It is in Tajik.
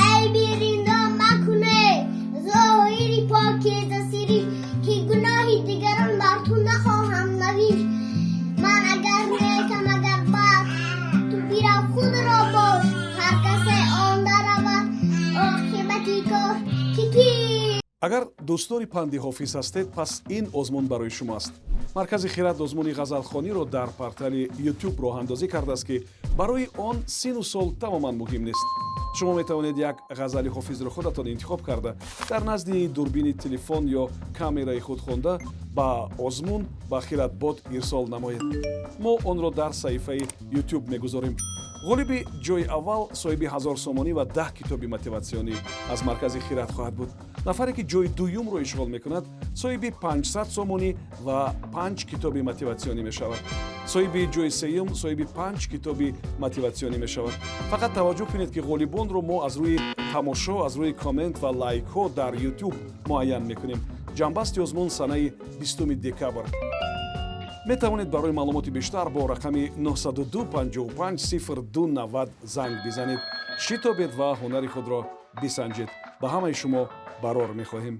Айби риндон макуне, зоҳири покиза сиришт, ки гуноҳи дигарон бар ту нахоҳам навишт. Ман агар некам, агар бад, ту бирав, худро бош. Ҳар касе он даравад, оқибати кор ки ки. Агар дӯстдори панди Ҳофиз ҳастед, пас ин озмун барои шумо аст. Маркази «Хирад» озмуни ғазалхониро дар портали YouTube роҳандозӣ кардааст, ки барои он сину сол тамоман муҳим нест. Шумо метавонед як ғазали Ҳофизро худатон интихоб карда, дар назди дурбини телефон ё камераи худ хонда, ба озмун ба Хиратбот ирсол намоед. Мо онро дар саҳифаи YouTube мегузорем. Ғолиби ҷои аввал соҳиби 1000 сомонӣ ва 10 китоби мотиватсионӣ аз маркази «Хират» хоҳад буд. Нафаре ки ҷои дуюмро ишғол мекунад, соҳиби 500 сомонӣ ва панҷ китоби мотиватсионӣ мешавад. Соҳиби ҷои сеюм соҳиби панҷ китоби мотиватсионӣ мешавад. Фақат таваҷҷӯҳ кунед, ки ғолибонро мо аз рӯи тамошо, аз рӯи коммент ва лайкҳо дар YouTube муайян мекунем. Ҷамъбасти озмун санаи 20 декабр. Метавонед барои маълумоти бештар бо рақами 902 55 02 90 занг бизанед. Шитобед ва ҳунари худро бисанҷед. Ба ҳамаи шумо барор мехоҳем.